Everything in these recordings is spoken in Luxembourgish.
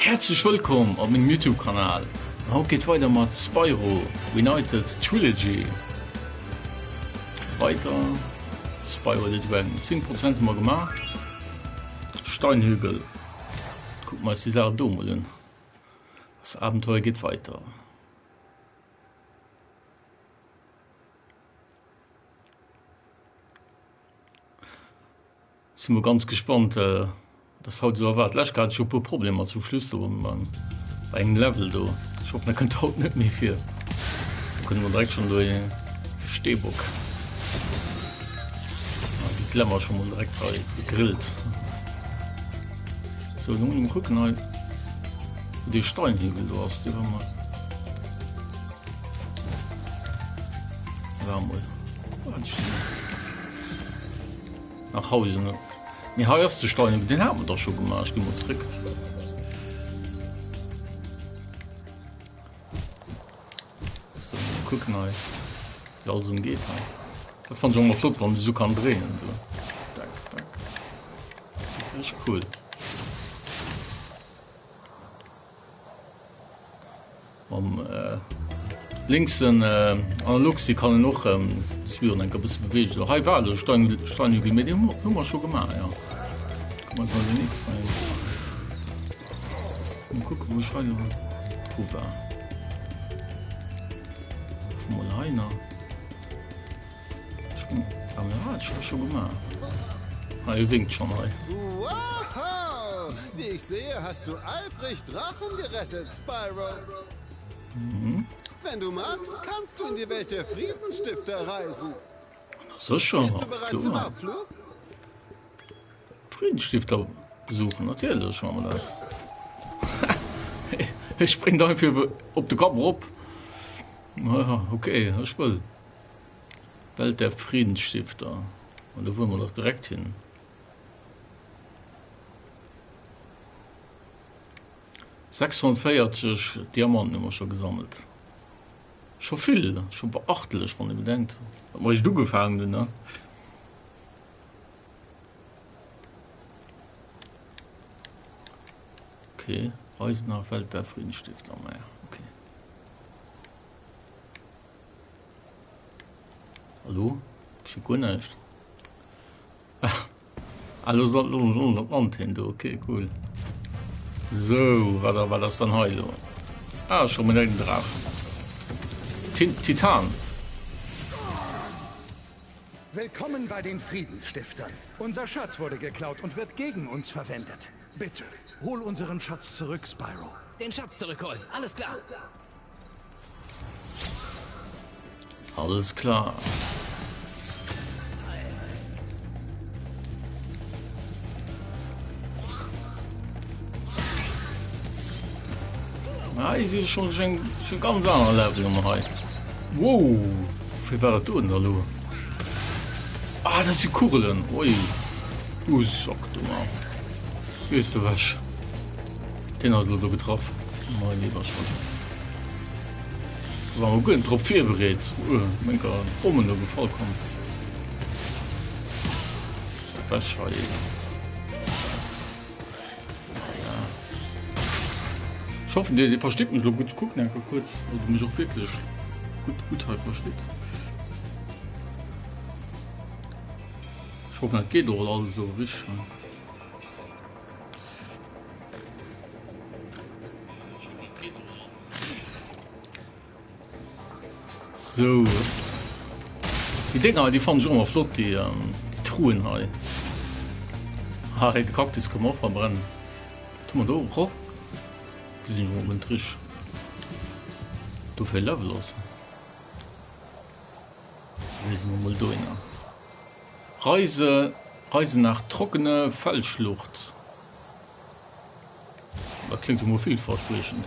Häerzlech wëllkomm op mengem Youtube Kanal. An haut geet weider mat Spyro Reunited Trilogy. Weiter Spyro the Dragon. 10 Prozent hu mer gemaach. Steinhügel. Kucke mer eis déi Saach do mol un. Das Abenteuer geht weiter. Si mol ganz gespannt dass haut esou erwaart. Lescht hat ech jo e puer Problemer zum Schluss do beim bei engem Level do. Ech hoffen dat kënnt haut net méi vir. Da kënne mer direkt schon do ee Steebock. Ah, gi d'Lämmer schon mol direkt hei gegrillt. So, lo muss ech mol kucken hei wou dee Steinhügel do ass. Dee war mer. War mol. Nach Hause ne? Mee hei ass de Stein, den hat man doch schon gemacht. Ich geh mal zurück. So, mal gucken hei. Wie alles umgeht hei. Das fand ich auch mal flott, wann du so kann drehen. So. Tack, tack. Das ist echt cool. Mam lénksen Analogstick kann een och d'Figuren enk e bësse beweegen. Sou, hei war elo Stein, Steinhügel, mee deen hu mer scho gemaach, jo. Kucke mer mol den nächsten hei. Mol kucken, wou ech hei elo dru war. Mol hei nach. Scho gemaach. Ah, e wénkt schon hei. Wow! Wie ich sehe, hast du eifrig Drachen gerettet, Spyro. Mhm. Wenn du magst, kannst du in die Welt der Friedensstifter reisen. Sicher, Bist du bereit zum klar. Abflug? Friedensstifter besuchen, natierlech maache mer dat. Hie spréngt einfach op de Kapp erop. Naja, okay, ech wëll. Welt der Friedensstifter. An do wëlle mer dach direkt hin. Sechshunnertviertzeg Diamanten hu mer scho gesammelt. Scho vill, scho beachtlech, wann ee bedenkt, datt mer eréischt ugefaangen hunn, ne? Okay, Reise nach Welt der Friedensstifter, naja, okay. Hallo? Geschitt guer näischt. Ah, lo soll lo dat Land hin do. Okay, cool. So, wat wat ass dann hei lo? Ah, schon mit engem Drachen. Titan. Willkommen bei den Friedensstiftern. Unser Schatz wurde geklaut und wird gegen uns verwendet. Bitte, hol unseren Schatz zurück, Spyro. Den Schatz zurückholen, alles klar. Alles klar. Ah, ich sehe schon, schon, schon ganz aner Level um hei. Wow, wie war dat do denn da lo? Ah, das sind Kugelen. Ui. Du Sack, du mal. Gehst du weg. Den ass elo do getraff. Mein lieber Schwan. War mer guer net drop virbereet. Uh, menker Bommen do gefall komm. Weg hei. Ja. Ich hoffen, dir, dir versteht mich lo gut. Ich gucken enker kurz, ob du mich auch wirklich gut, gut hei versteht. Ich hoffen, dat geht och alles lo richtig. So. Déi Dinger, déi fand ech och ëmmer flott, déi, ähm, déi Truhen hei. Hei, de Kaktus kann man och verbrennen. Wat hu mer do? Rock. Gesinn ech mol net richteg. Do fir Level ass. Lesen wir mol dohinner. Reise, Reise nach trockene Felsschlucht. Dat klingt jo mol villverspriechend.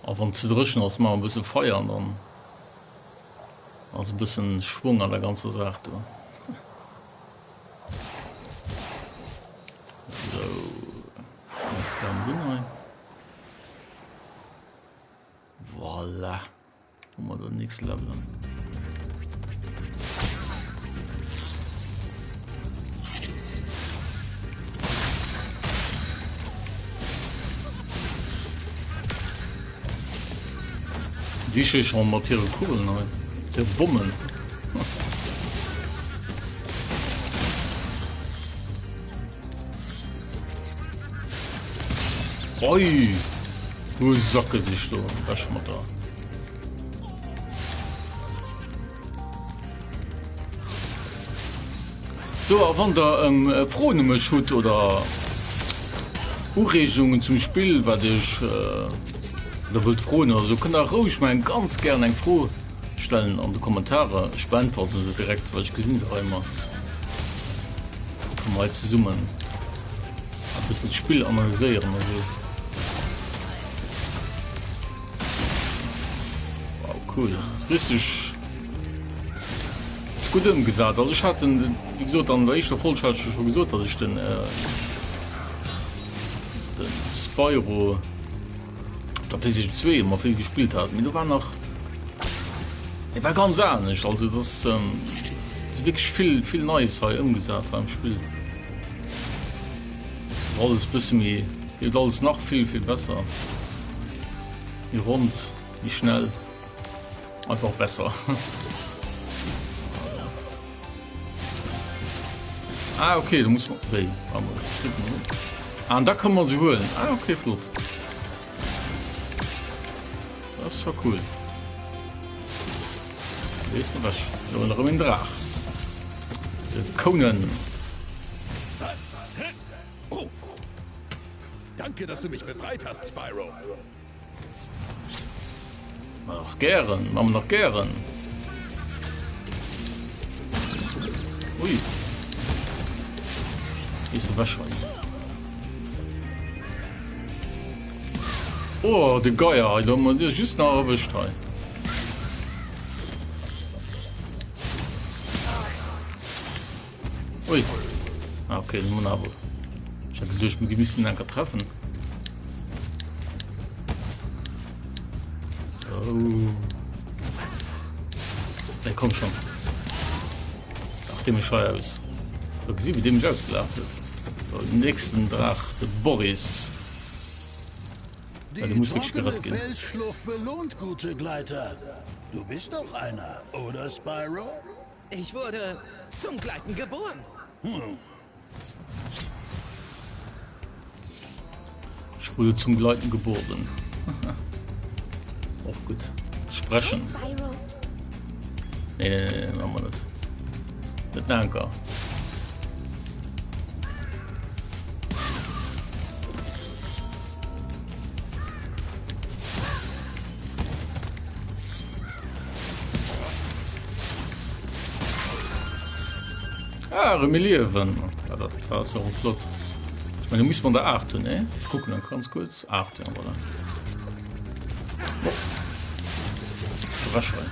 A wann et ze dréchen ass, maache mer e bësse Feier an dann ass e bëssen Schwong an der ganzer Saach do. Sou, alles zesummen dun hei. Voilà. Hu mer den nächste Level an. Déi schéi schon mat hire Kugeln hei, hir Bommen. Oi! Du Sackgesicht do, ewech mat der. Sou, a wann der ähm, Froen u mech hutt oder Ureegungen zum Spill, wat iech äh, oder wëllt froen oder sou, kënnt der roueg mol eng ganz gären eng Fro stellen an de Kommentarer. Ech beäntwerte se direkt, well ech gesinn se hei ëmmer. Kënne mer hei zesummen e bëssen d'Spill analyséieren a sou. Wow, cool. Das ist richtig ist gut ëmgesat. Also ech hat den, wéi gesot, an der éischter Folg hat ech scho gesot, datt ech den, äh, den Spyro op der PlayStation 2 ëmmer vill gespillt hat. Mee do war nach, dee war ganz anescht. Also das ähm, ist wierklech vill, vill Neies hei ëmgesat hei am Spill. Alles bësse méi, geet alles nach vill, vill besser. Méi rond, méi schnell. Einfach besser. Ah, okay, da muss man. Wéi? Warte mal, steht mal. Ah, und da kann man sie holen. Ah, okay, flott. Das war cool. Wees du was? Da war noch ein Drach. Der Conan. Oh. Danke, dass du mich befreit hast, Spyro. Ach, gären, machen wir noch gären. Ui. Ist du schon. Oh, de Geier, da man dir just nach erwischt hei. Ui. Ah, okay, den awer. Ich hatte durch mir gewissen Anker treffen. So. Der kommt schon. Ach, dem ich aus. Da gesehen, wie dem mich ausgelacht hat. So, den nächsten Drach, de Boris. Ja, Die du musst wirklich trockene gerettet gehen. Felsschlucht belohnt gute Gleiter. Du bist doch einer, oder Spyro? Ich wurde zum Gleiten geboren. Hm. Ich wurde zum Gleiten geboren. Auch gut. Sprechen. Nee, nee, nee, nee, machen wir nicht. Net Anker. Ah, erëm e Liewen. Ja, dat ass och flott. Ich meine, muss man der 8 hunn, ne? Ich gucken dann ganz kurz. 8, ja, voilà. Oh. Wahrscheinlich.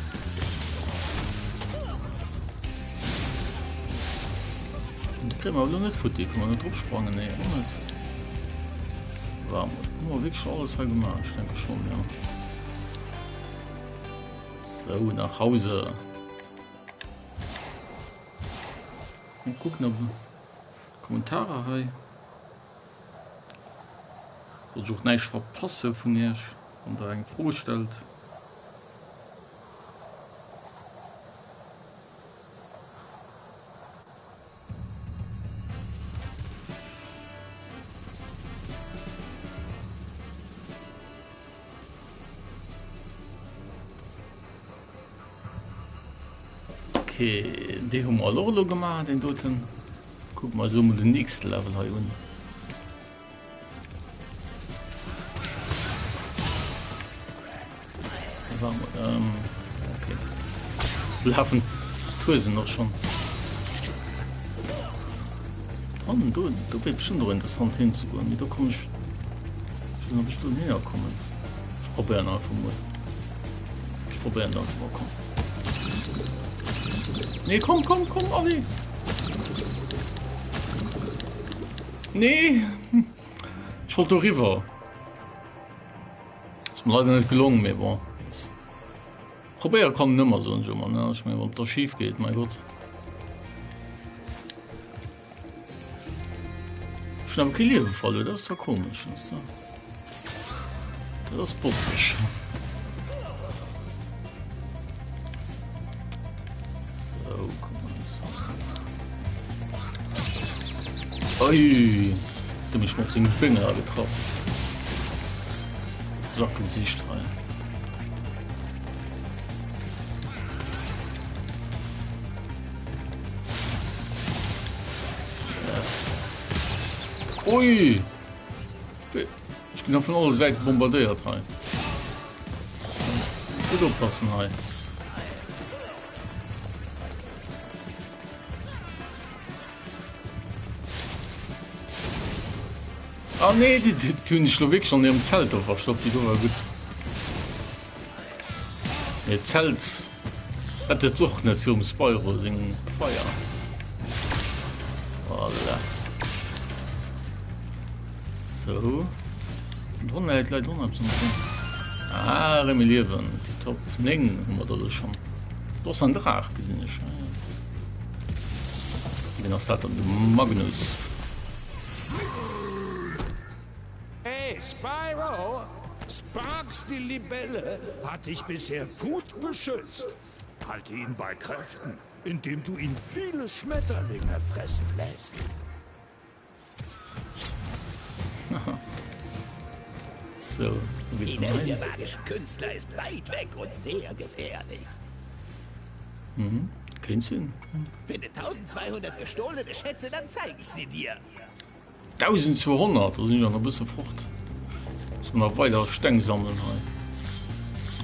Kriegen wir aber net futti, kann man net dropsprangen, nee, och net. War, hu mer wierklech alles hei gemaach? Ich denke schon, ja. So, nach Hause. Mal gucken, ob Kommentare hei. Wollt ech och näischt verpasse vun iech, wann der eng Fro stellt. Okay, déi hu mer och elo gemaach, deen doten. Kucke mer eis elo mol den nächste Level hei un. Ähm, okay. Lafen d'Huesen och schon. An do, do wier bestimmt och interessant hinzegoen, mee do komm ech, ech weess net ob ech do näher kommen. Ech probéieren einfach mol. Ech probéieren einfach mol, komm. Nee, komm, komm, komm, allez! Nee! Ech wollt do riwwer. Ass mir leider net gelongen, mee bon. Probéiere kann een ëmmer, soen ech ëmmer, ne? Ech mengen, wann et da schif geet, mein Gott. Ech hunn awer kee Liewe verluer, dat ass zwar komesch, weess de. Dat ass bosseg. Ui, du mech mat sengem Bénger getraff. Sackgesicht hei. Yes. Ui! Ech ginn vun alle Säite bombardéiert hei. Gutt oppassen hei. Ah nee, déi, déi, déi hunn ech lo wierklech an hirem Zelt do verstoppt. Déi do war gutt. Nee, Zelt rettet och net virum Spyro sengem Feier. Voilà. So. Drunner läit läit drunner eppes am Fong. Ah, erëm e Liewen. Tipptopp. 9 hu mer der elo schonn. Do ass en Draach, gesinn ech. Ah, ja. Wien ass dat dann? De Magnus. Hey, Spyro! Sparx die Libelle hat dich bisher gut beschützt. Halte ihn bei Kräften, indem du ihn viele Schmetterlinge fressen lässt. So, Die Welt der magischen Künstler ist weit weg und sehr gefährlich. Mhm. Kéint sinn. Finde 1200 gestohlene Schätze, dann zeige ich sie dir. 1200, do sinn ech nach e bësse fort. Muss mer nach weider Steng sammelen hei.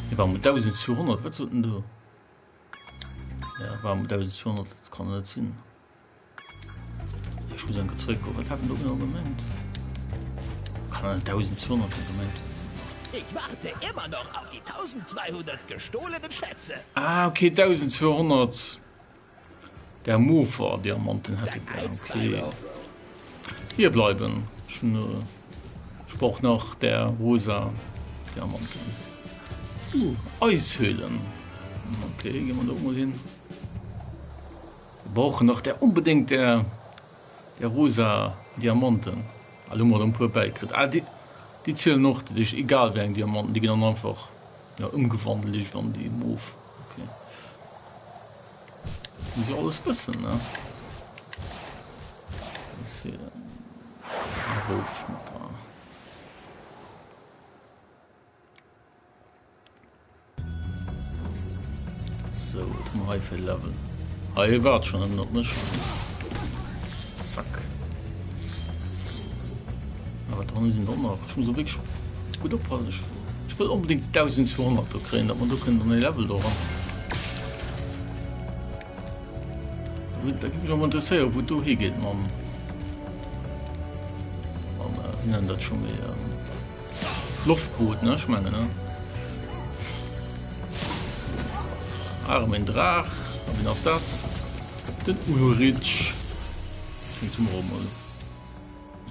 Hier war 1200, wat sot den do? Ja, war 1200, dat kann net sinn. Ech muss enke zréckgoen. Wat hat en do genau gemengt? Kann en 1200 hu gemengt? Ich warte immer noch auf die 1200 gestohlenen Schätze. Ah, okay, 1200 der Mofa Diamanten hätte gern. Okay. Hier bleiben. Schon, äh, ich brauch nach der rosa Diamanten. Uh, Eishöhlen. Okay, gehen wir da mal hin. Wir brauchen nach der unbedingt der der rosa Diamanten. Ah, do hu mer der e puer bäikritt. Ah, déi, déi zielen och, dat heescht egal wéi eng Diamanten, déi ginn dann einfach ja, ëmgewandelt iergendwann déi mof. Okay. Muss ich alles wëssen, ne? Das hier. Erof mat da. Sou, wat hu mer hei fir Level? Hei waart schon ëmmer op mech. Zack. Awer dran sinn och nach. Ech muss och wierklech gutt oppassen. Ech, ech wëll onbedéngt déi 1200 do kréien, datt mer do kënnen an e Level do ran. Da géif mech awer interesséieren, wou et do higeet mam, mam, wéi nennen dat scho méi, Loftboot, ne? Ech mengen, ne? Arm en Draach. A wien ass dat? Den Ulrich. Den tun wir mol.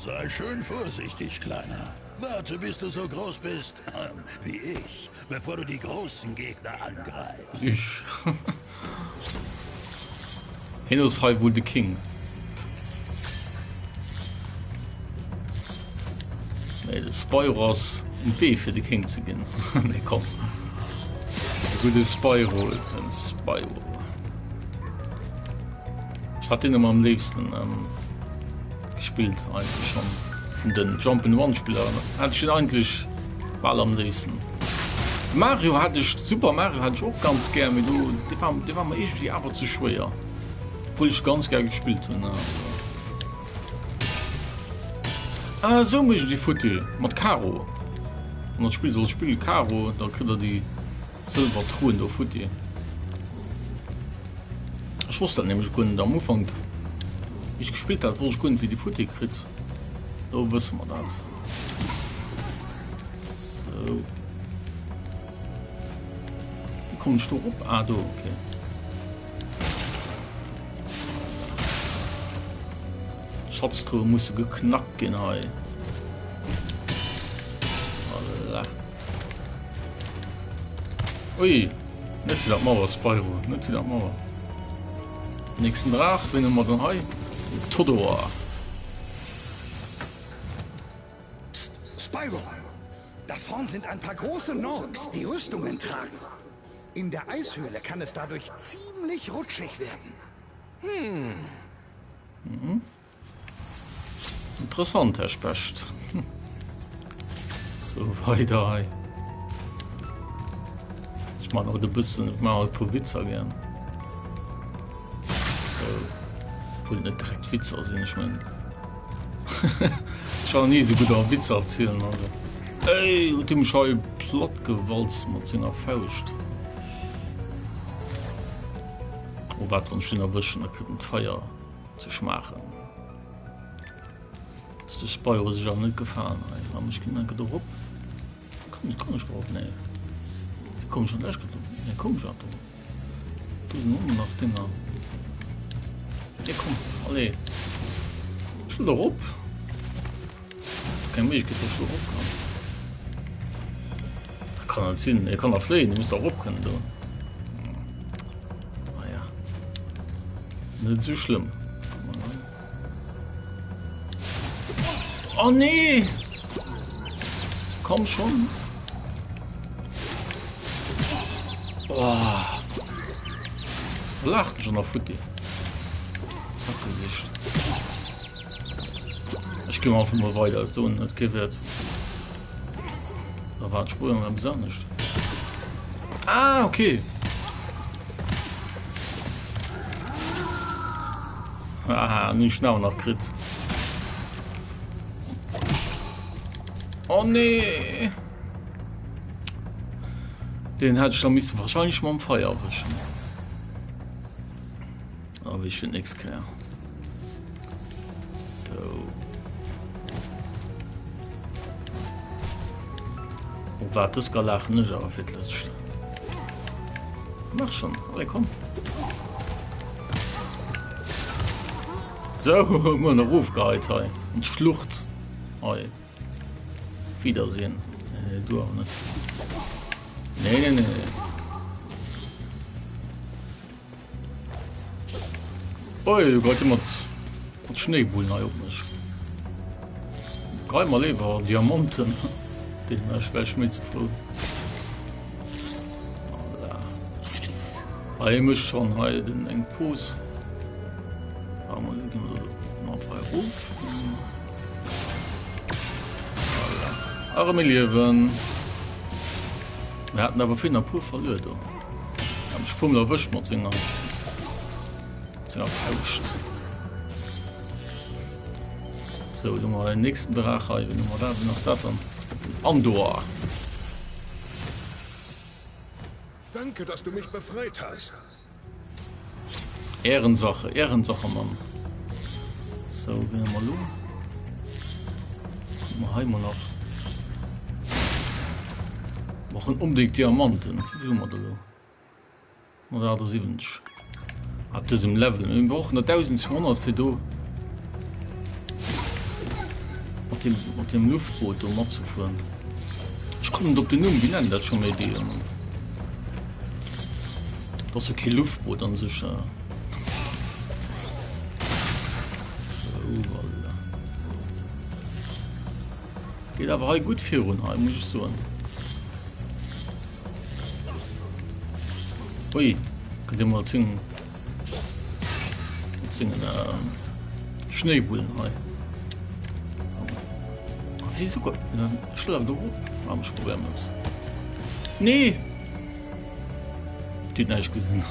Sei schön vorsichtig, Kleiner. Warte, bis du so groß bist wie ich, bevor du die großen Gegner angreifst. Ich. Hien ass hei wuel de King. Nee, de Spyro ass um Wee fir de King ze ginn. Nee, komm. De gudde Spyro, den Spyro. Ech hat deen ëmmer am léifsten ähm, gespillt eigentlech schon. Vun den Jump'n'Run-Spiller hat ech den eigentlech bal am léifsten. Mario hat ech, Super Mario hat ech och ganz gär, mee do, dee war, dee war mer iergendwéi awer ze schwéier. Obwuel ech ganz gär gespillt hunn. Ah, esou mécht een déi futti mat Karo. Wann der d'Spill sollt spillen, Karo, da kritt der déi sëlwer Truhen do futti. Ech wosst dat nämlech guer net am Ufank, wéi ech gespillt hat, wosst ech guer net wéi déi futti kritt. Lo wësse mer dat. Sou. Wéi kommen ech do erop? Ah, do, okay. Schatztruhe musse geknackt ginn hei. Voilà. Ui, net wieder d'Mauer, Spyro, net wieder d'Mauer. Nächsten Draach, wen hu mer dann hei? Todor. Psst, Spyro! Da vorn sind ein paar große Norks, die Rüstungen tragen. In der Eishöhle kann es dadurch ziemlich rutschig werden. Hm. Mhm. Interessant, Här Specht. Sou, weider hei. Ech man haut e bëssen, ech man haut e puer Witzer gär. Sou, obwuel et net direkt Witzer sinn, ech mengen. Ech war ni esou gutt a Witzer erzielen, also. Ey, huet hie mech hei platt gewalzt mat senger Fauscht. Oh, wat, wann ech den erwëschen, da kritt en d'Feier ze schmaachen. Ass de Spyro sech awer net gefalen hei. An ech ginn enke do rop. Kann, kann ech do rop? Nee. Wéi komm ech an d'lescht do? Nee, komm ech awer do rop. Do sinn och nach Dinger. Nee, komm, allez. Ech wëll do rop. Keng Méiglechkeet, dass ech do rop kann. Kann net sinn. E kann da fléien, e misst da rop kënnen do. Ah ja. Net esou schlëmm. Oh nee! Komm schon! Oh. Lacht schon nach futti. Sackgesicht. Ich gehe einfach mal weiter. So net gewährt. Da war d'Spuren etwas anderes. Ah, okay. Aha, nu ech awer nach kritt. Oh nee! Den hätt ech da missen wahrscheinlich mam Feier erwëschen. Aber ich finde nichts Kéier. So. Oh, wat dës ga laachen ech awer fir d'lescht. Mach schon, allez komm. Sou, hu mer en erofgeheit hei an d'Schlucht. Hei. Wiedersehen. Äh, du awer net. Nee, nee, nee. Oi, geit mat mat Schnéibullen hei op mech. Geih mer léiwer Diamanten. Deen ech wär ech méi ze frou. Voilà. Hei mécht schon hei den eng Pose. Ah, mal gehen wir da frei ruf. Voilà. Arme Liewen. Wir hatten aber vier pur verloren do. Am Sprung erwëscht mat senger senger Fauscht. So, du mal den nächsten Drache. Wenn du mal da sind, was das dann? Andor. Danke, dass du mich befreit hast. Ehrensache, Ehrensache, Mann. So, gehen wir mal lo. Guck mal, hei mal nach. Brauchen unbedingt Diamanten. Wie haben wir da lo? 178. Ab dësem Level. Mir brauchen der 1200 fir do mat dem, mat dem Luftboot do matzefueren. Ech kommen net op den Numm, wéi nennen dat scho méi déi? Dat ass jo kee Luftboot an sech. Äh. So, voilà. Geet awer hei gutt virun hei, muss ech soen. Ui, kënnt Dir mol zing mat sengen äh, Schnéibullen hei. Ah, si souguer ech wëll awer do erop. Ah, ech probéieren eppes. Nee! Dir hutt näischt gesinn.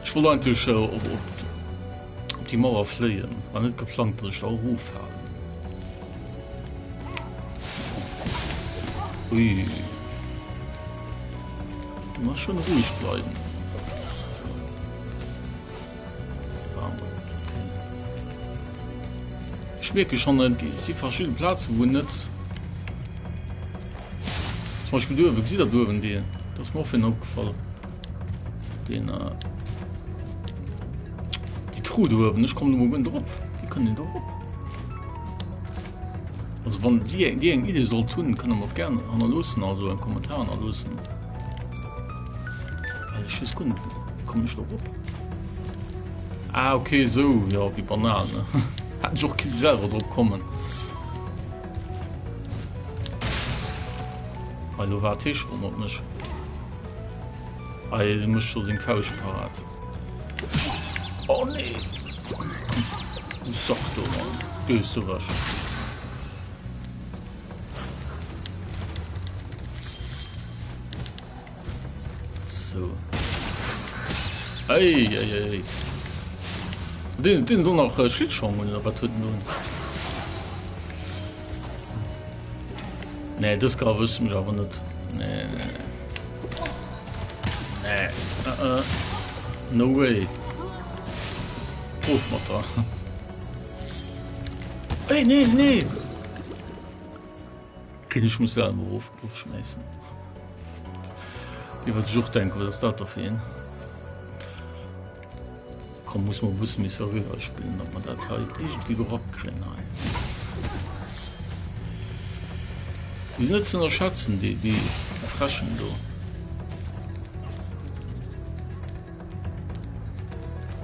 Ech wollt eigentlech äh, op, op, op déi Mauer fléien. War net geplangt, dass ech da eroffalen. Ui. Du musst schon ruhig bleiben. Okay. Ich merke schon, es sind verschiedene Plätze, wo net zum Beispiel du, wie sieht der du die? Das ist mir auch aufgefallen. Den äh, die Truhe do uewen, ech kommen do guer net erop. Wéi kënnt een do erop? Also wann dir dir eng Idee sollt hunn, kënnt der mer gern hannerloossen, also en Kommentar hannerloossen. Well ech weess guer net, wéi kommen ech do erop? Ah okay, esou, jo wéi banal ne. Hätt ech och kinne selwer drop kommen. Hei lo waart hee schonn op mech. Hei mécht scho seng Fauscht parat. Oh nee! Du Sack do, Mann. Gees du wech. So. Ei, ei, ei. Den, den do nach äh, Schlittschong oder wat huet den do? Nee, das gar wüsste mich aber net. Nee, nee. Nee. Uh -uh. No way. Of mat da. Ey, nee, nee. Okay, ich muss selber of, ofschmeißen. Déi wat ech och denken, wat ass dat da fir een? Komm, muss mer e bësse méi seriö hei spillen, datt mer dat hei iergendwéi gerappt kréien hei. Déi sinn net ze ënnerschätzen, déi, déi Fräschen do.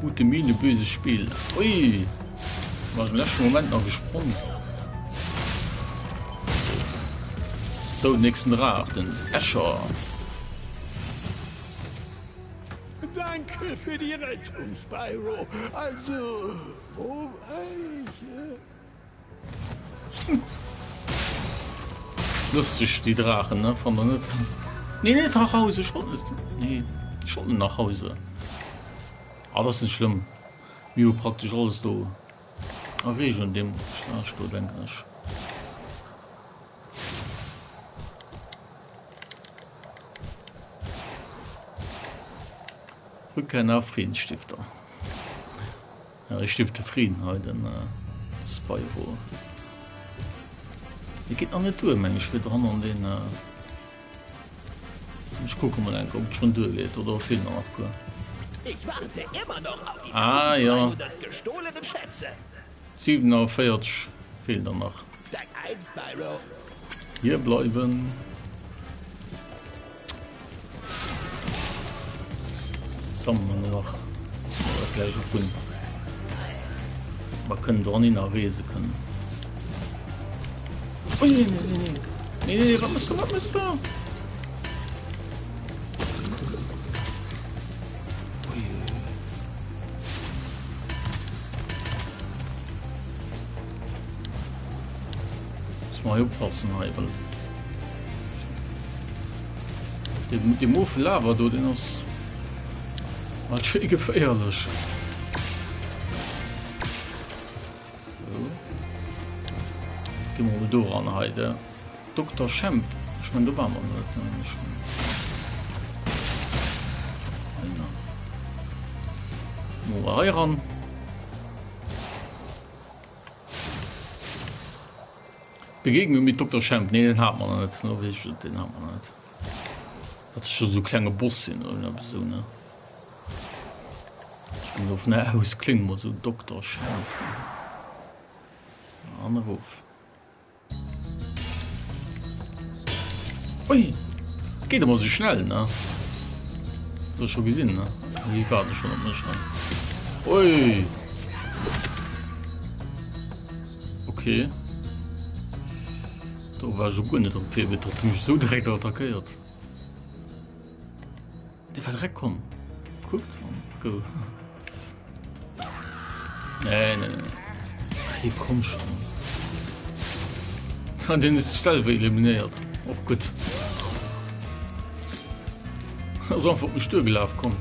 Gute Miene, böses Spiel. Ui! War ech am leschte Moment nach gesprong. So, nächsten Draach, den Escher. Danke für die Rettung, Spyro. Also, wo war ich? Lustig, die Drachen, ne? Fand der net? Nee, net nach Hause, ich wollte net. Nee, ich wollte net nach Hause. Ah, das ist nicht schlimm. Mir hu praktisch alles do erreecht an deem Schlag do, denken ech. Rückkehr nach Friedensstifter. Ja, ech stifte Frieden hei, den Spyro. Dee geet nach net duer, meng ech, fir dran an den. Ech kucke mol enk, ob et schonn duer geet oder feelen nach e puer. Ich warte immer noch auf die Ah, ja. 1200 gestohlenen Schätze. 47 feelen der nach. Steig ein, Spyro. Hier bleiwen. Sammele mer nach, bis mer dat gläich och hunn. Mer kënnen dohinner reese kënnen. Ui, nee, nee, nee, nee. Nee, nee, nee, wat mëss du, wat mëss du? Ui. Muss mer hei oppassen hei, well dee, dee Mofe Lava do, deen ass halt schéi geféierlech. So. Gi mer mol do ran hei, de Dokter Schemp. Ech mein, do war mer net, ne? Ech mein. Hei nach. Mol hei ran. Begegnung mit Dokter Schemp, nee den hat mer nach net, lo weess ech et, den hat mer nach net. Dat ass scho sou klenge Boss sinn oder eppes esou ne. Ech ginn dovun aus, kléngt mol sou Dokter Schemp. An erof. Ui, geet ëmmer sou schnell ne. Hues scho gesinn ne? Déi waarde schonn op mech hei. Ui. Okay. Do war ech jo guer net drop virbereet, datt e mech esou direkt attackéiert. Dee war direkt komm. Kuckt an go. Nee, nee, nee. Hey, komm schon. An den ist sich selber eliminiert. Och gut. Ass einfach op mech duergelaf, komm.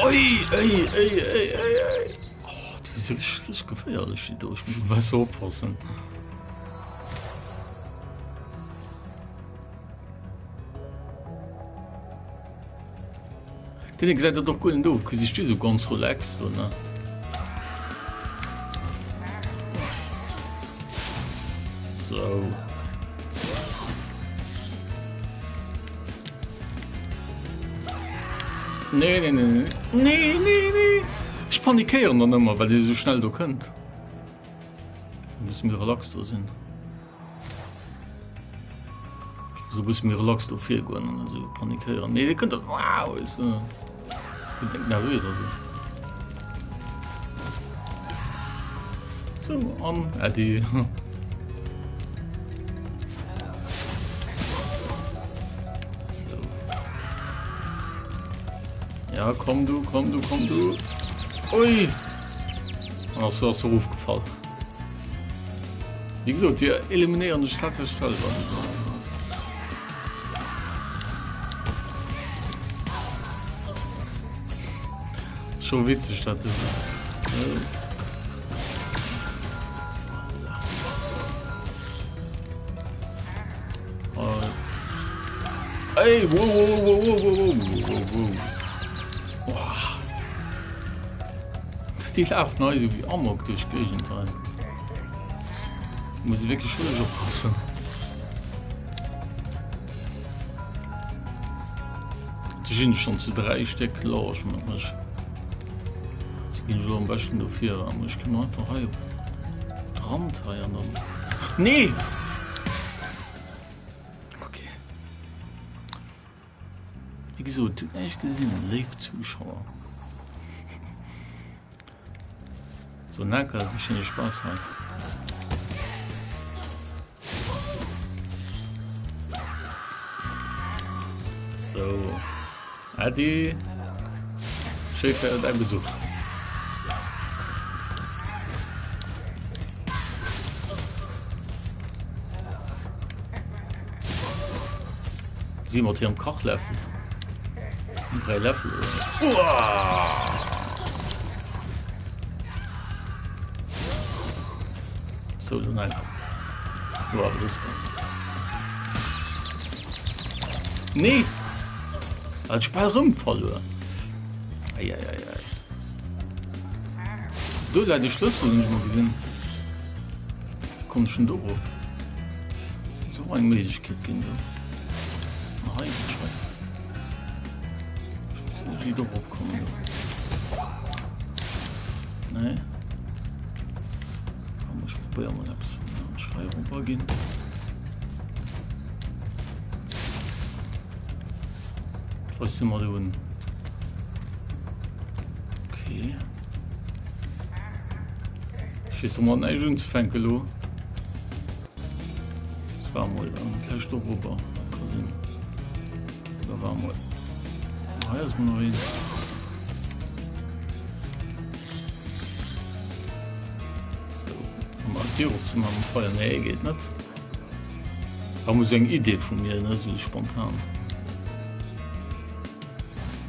Oi, ey, ey, ey, ey, ey. Oh, die sind richtig, richtig gefährlich, die do. Ich muss besser oppassen. Den gesäit dat och guer net of, si sti sou ganz relax do ne. Sou. Nee, nee, nee, nee. Nee, nee, nee. Ech panikéieren dann ëmmer, well Dir sou schnell do kënnt. Muss méi relax do sinn. So bësse méi relax do virgoen an net esou panikéieren. Nee, dir kënnt dat wow, is äh, bin denk nervös also. So an Äddi. Ja, komm du, komm du, komm du. Ui! An ass ass erofgefall. Wéi gesot, déi eliminéieren sech tatsächlech selwer. Scho witzeg dat do. Ey, wow, wow, wow, wow, wow, wow, wow, wow. Déi lafen hei esou wéi Amok duerch d'Géigend hei. Muss ee wierklech wierklech oppassen. Si sinn schon zu 3 Stéck large mat mech. Si ginn elo am beschten do vir an ech ginn einfach hei op d'Rand hei an dann. Nee! Okay. Wéi gesot, hutt näischt gesinn, léif Zuschauer. So Naka, wéi schéine Spaass hei. So. Adi. Schéi fir däi Besuch. Si mat hirem Kachläffel. 3 Läffel. Uah! So, dann einfach. So, aber das Nee! Hat ech bal rëm verluer. Eieiei. Do läit e Schlëssel, hunn ech mol gesinn. Komm ech schon do rop? Muss och eng Méiglechkeet ginn do. Ah, hei geet schei. Ech muss irgendwie do rop kommen do. Nee. Komm, ech probéier mol eppes. Ech hei rop ginn. Was sind wir da unten? Okay. Ich weess domat näischt unzefänken elo. Das war mol vläicht dorobber. Dat ka sinn. Da war mol. Hei ass mol nach een. So, mal d'Dier opzemaachen mam Feier. Nee, geet net. War mol sou eng Idee vu mir, ne, sou spontan.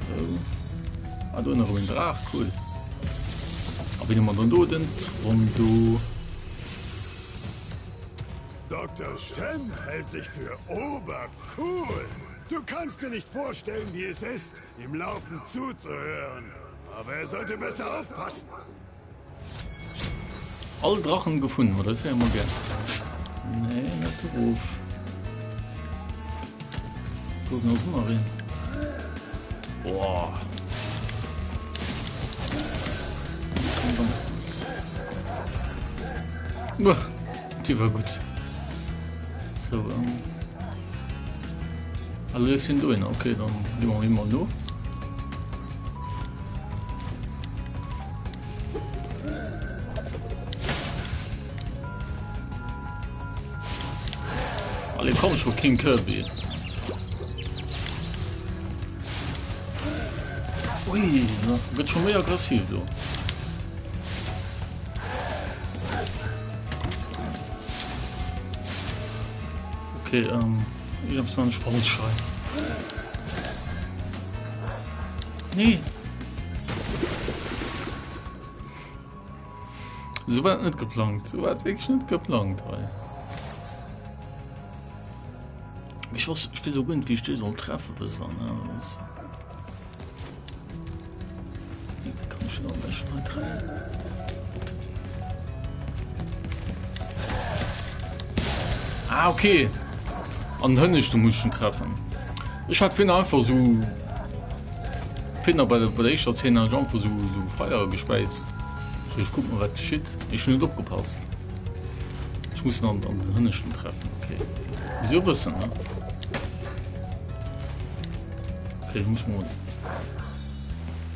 So. Ah, do nach en Draach, cool. A wien hu mer dann do? Den Trondo. Dr. Shen hält sich für obercool. Du kannst dir nicht vorstellen, wie es ist, ihm laufend zuzuhören. Aber er sollte besser aufpassen. All Drachen gefunden, ma dat wär emol gär. Nee, net erof. Do ass nach een. Boah. Uah, déi war gutt. So, ähm. Ah, leeft hien dohinner? Okay, dann gi mer him mol no. Allez, komm schon, King Kirby. Ui, gëtt schon méi aggressiv do. Okay, ähm, ich hab's noch nicht falsch. Nee. So war net geplangt. So war wierklech net geplangt hei. Ich was ich will so gut wie ich soll treffen bis dann. Ne? Das kann ich schon am besten mal treffen. Ah, okay. An Hënneschte muss ich treffen. Ech hat vun einfach sou Finner bei der bei der éischter Zeen hat ech einfach sou sou Feier gespäizt. So ech kuck mol wat geschitt. Ech hunn net opgepasst. Ech muss en an an den Hënneschten treffen. Okay. Muss jo wëssen ne. Okay, ich muss mol.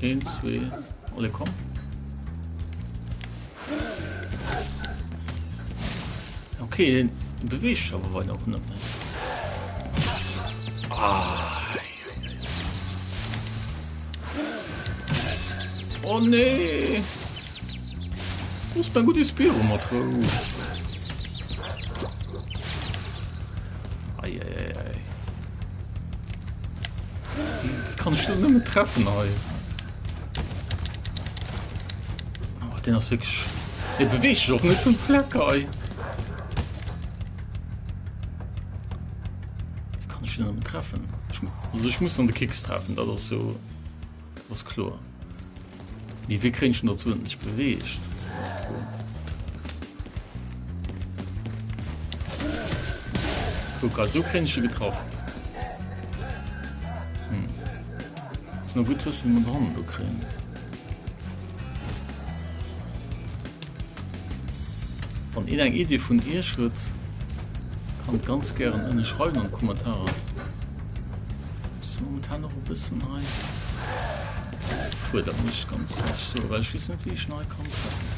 1, 2, alle komm. Okay, den beweegt sech awer weider och net méi. Ah. Oh nee! Looss mäi gudde Spyro mat Rou. Eieiei. Wéi kann ech den nëmmen treffen hei? Oh, den ass wierklech. Dee beweegt sech och net vum Fleck hei. Wéi kann ech den nëmmen treffen? Ech, also ech muss an de Kicks treffen, dat ass sou. Dat ass kloer. Mee wéi kréien ech en dozou, datt en sech beweegt? Dat ass d'Fro. Kuck, ah, sou kréien ech e getraff. Hm. Muss nach gutt wëssen, wéi mer den hannen do kréien. Wann een eng Idee vun iech huet, kann et ganz gären ënne schreiwen an d'Kommentarer. Ass momentan och e bëssen hei fuerdert, muss ech ganz ehrlech soen, well ech weess net wéi ech en hei kann treffen.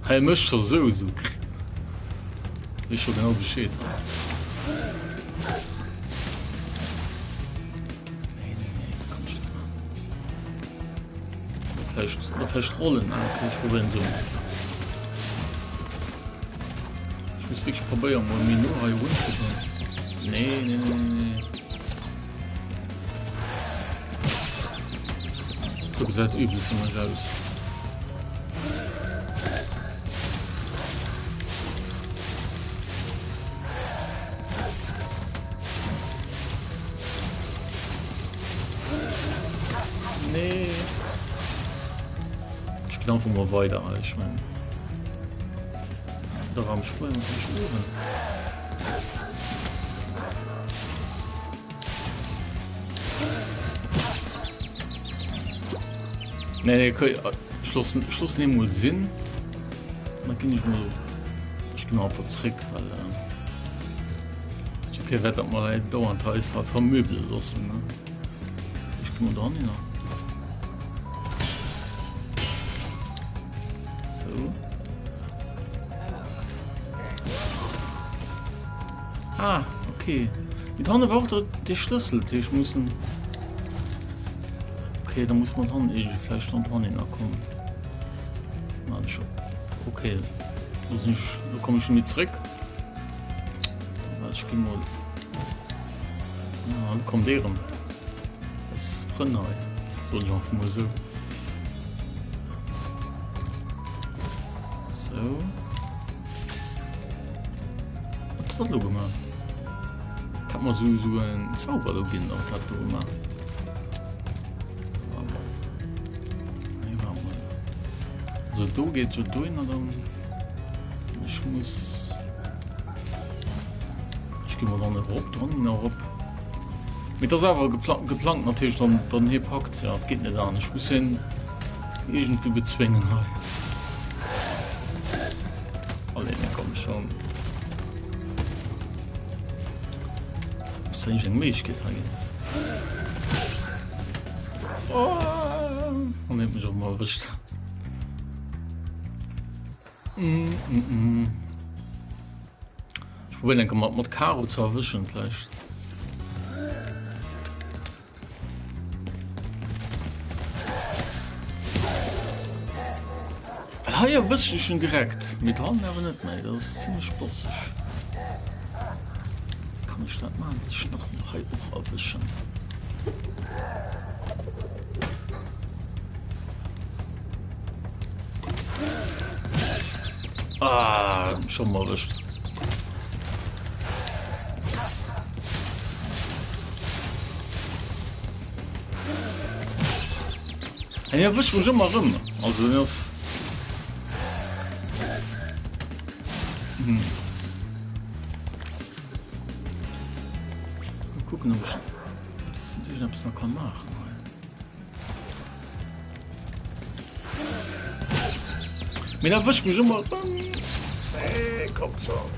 Hei mécht scho sou sou weess scho genau Bescheed. Nee, nee, nee, dat kann ech net maachen. Oder vläicht, oder vläicht rollen. Ah, okay, ich probieren so. Ich muss wirklich probieren, mal méi no hei runzekommen. Nee, nee, nee, nee, nee. Du gesäit übel fir mech aus. Nee. Ech ginn einfach mol weider hei, ech mengen. Da am Sprung natürlich oben. Nee, nee, okay. Ich lasse, ich lasse den mal sinn. Dann ginn ich mal, ich geh mal einfach zurück, weil äh, ich okay, werde dat mal dauernd heiß halt vermöbeln lassen. Ne? Ich geh mal da hin. So. Ah, okay. Mit hanne war och de Schlëssel, ich muss Okay, da muss man han irgendwie vielleicht noch dran hinkommen. Na, schon. Okay, da, sind ich, da komme ich schon mit zurück. Ich geh mal. Ja, dann kommt der rum. Das ist Freunde. So, ich einfach mal so. So. Wat huet dat elo gemaach? Dat hat mer sou sou en Zauber do ginn, oder wat dat do gemaach? Nee, warte mal. Also do geet jo dohinner dann. Ech muss. Ech gi mal dann erop, dran erop. Mee dat ass awer gepla geplangt natierlech dann, dann hie packt. Ja, et geet net anescht. Ech muss hien iergendwéi bezwéngen hei. Allez, mir kommen schon. Muss da nicht eng Méiglechkeet hei ginn? Oh, an huet mech och mal erwëscht. Mm, mm, mm. Ich probieren enke mat mat Karo ze erwëschen vielleicht. Well hei erwëschen ech en direkt, mee d'Hannen awer net méi. Dat ass zimlech bosseg. Wéi kann ech dat maachen, dass ech nach hei och erwëschen? Ah, schon mal erwischt. En erwëscht mech ëmmer erëm. Also den ass. Hm. Mal kucken, ob ich das natürlich etwas noch kann machen. Mee dat wëscht mech ëmmer erëm. Hey, komm schon.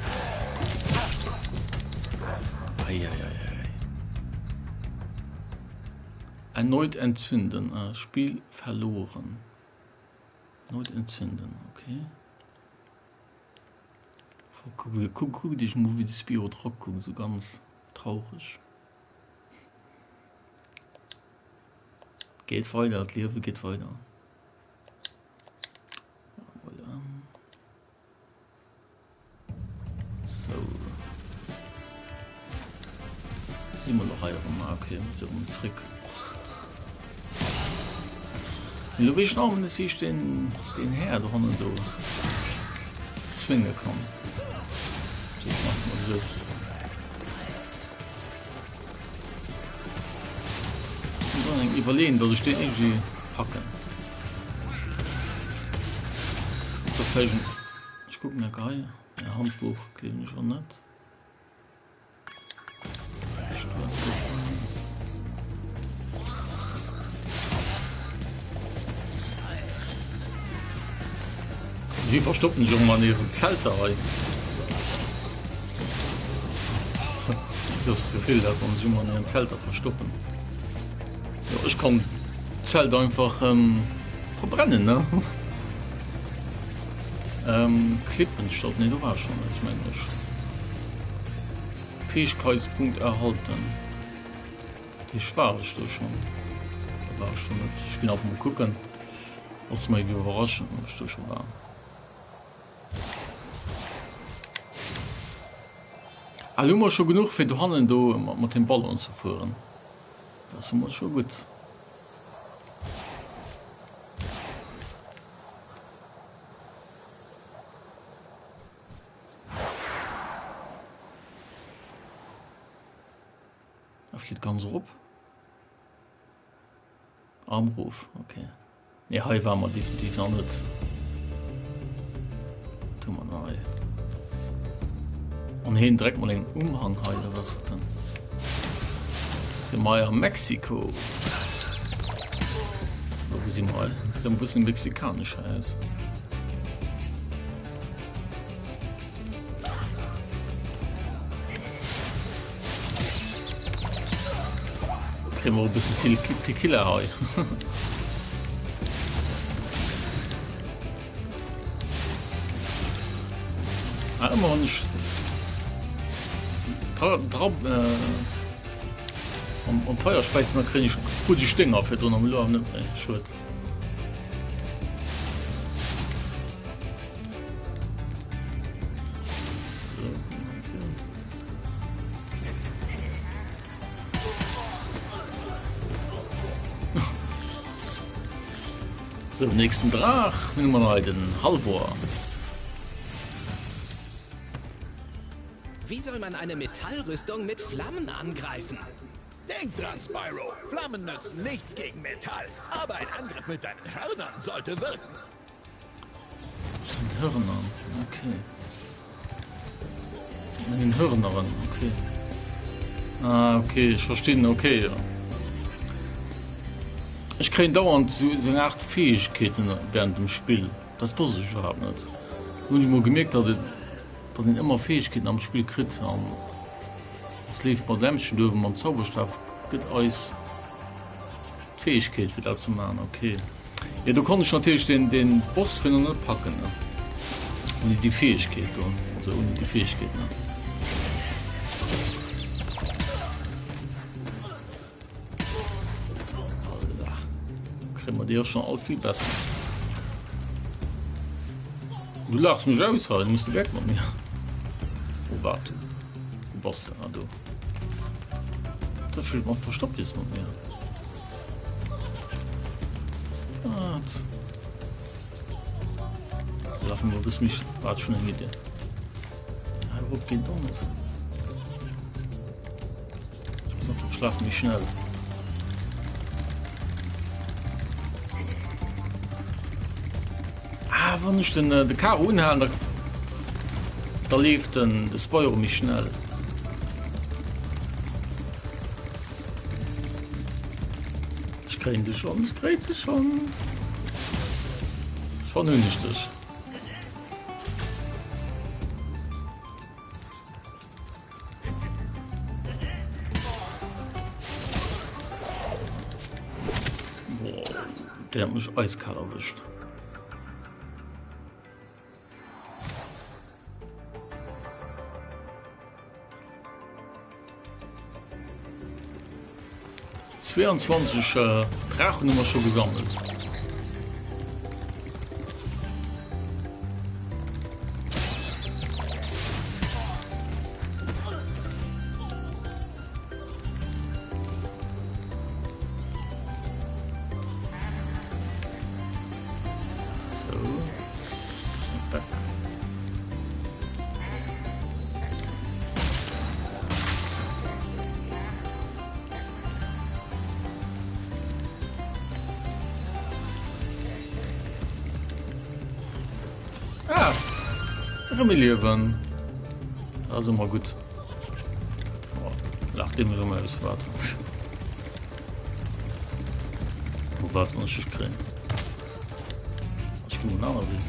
Eieieiei. Erneut entzünden. Ah, Spiel verloren. Erneut entzünden, okay. Guck, guck, guck dich mal, wie de Spiro drauf guckt, so ganz traurig. Geet weider, d'Liewe geet weider. Voilà. So. Si mer lo hei erëm? Ah, okay, mir si erëm zréck. Lo weess ech nach ëmmer net, wéi ech den, den Här do hannen do zwénge kann. So, ich mach mal so. Eng iwwerleen, datt ech deen irgendwie packen. Da vläicht en, ech kucken enk hei, e Handbuch gleewen ech och net. Si verstoppen sech och ëmmer an hiren Zelter hei. Dat ass ze vill, dat wann sech ëmmer an hiren Zelter verstoppen. Jo, ech kann d'Zelt einfach ähm, verbrennen, ne? Ähm, Klippenstadt, nee, do war ech schon net, mengen ech. Fähigkeitspunkt erhalten. Déi war ech do schon. Da war ech do net. Ech ginn einfach mol kucken. Loosse mer iwwerraschen, ob ech do schon war. Ah, lo hu mer scho genuch fir dohannen do mat dem Ballon ze fueren. Dat ass emol scho gutt. Er flitt ganz erop. Armruf, okay. Nee, hei war mer definitiv nach net. Tu mer nach hei. An heen direkt mal eng Umhang hei, oder was ist denn? Sind wir ja Mexiko. Wo sind wir? Sieht ein bisschen mexikanisch aus. Kréie mer och e bëssen Tequila hei. Ah, ëmmer wann ech dra dra äh, am, am Feier späizen, da kréien ech krut ech Dénger virdrun, am elo awer net méi. Schued. So, nächsten Draach. Nehmen wir mal den Halvor. Wie soll man eine Metallrüstung mit Flammen angreifen? Denk dran, Spyro! Flammen nützen nichts gegen Metall, aber ein Angriff mit deinen Hörnern sollte wirken. Den Hörnern, okay. Mit den Hörnern, okay. Ah, okay, ich verstehe, okay, ja. Ech kréien dauernd sou eng Art Fäegkeeten während dem Spill. Dat wosst ech iwwerhaapt net. Do hunn ech mol gemierkt, datt et, datt een ëmmer Fäegkeeten am Spill kritt an es leeft mat Lämpchen do uewen mam Zauberstaf gëtt eis d'Fäegkeet fir dat ze man. Ok. Jo do konnt ech natierlech den den Boss virun net packen ne. Ouni déi Fäegkeet do, also ouni déi Fäegkeet ne. Kréie mer déi och schon all vill besser. Du lachs mech aus hei, muss de weg mat mir. Wo wart du? Wo bass du? Ah do. Dat vill mat verstoppt ist mat mir. Wat? Lachen wir bis mich war schon eng Idee. Erop geet och net. Ich muss einfach schlafen wie schnell. Ah, wann ich den, äh, de Karo unhalen, da, da leeft den de Spyro méi schnell. Ech kréien dech schon, ech kréien dech schon. Schon hunn ech dech. Boah, der hat mech eiskal erwëscht. 22 äh, Draachen hu mer scho gesammelt. Ah, erëm e Liewen. Dat ass ëmmer gutt. Oh, lach dee mech ëmmer aus, wat. Wo wat wann ech dech kréien. Ech ginn en aner Wee.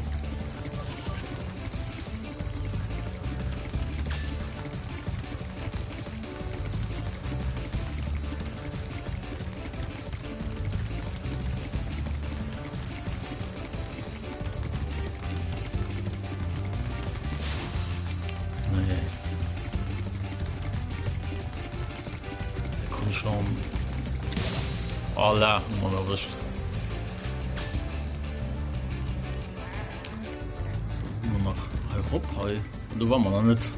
Nee. Komm schon. Alla, man erwischt. So, immer nach Europa. Do war man noch net.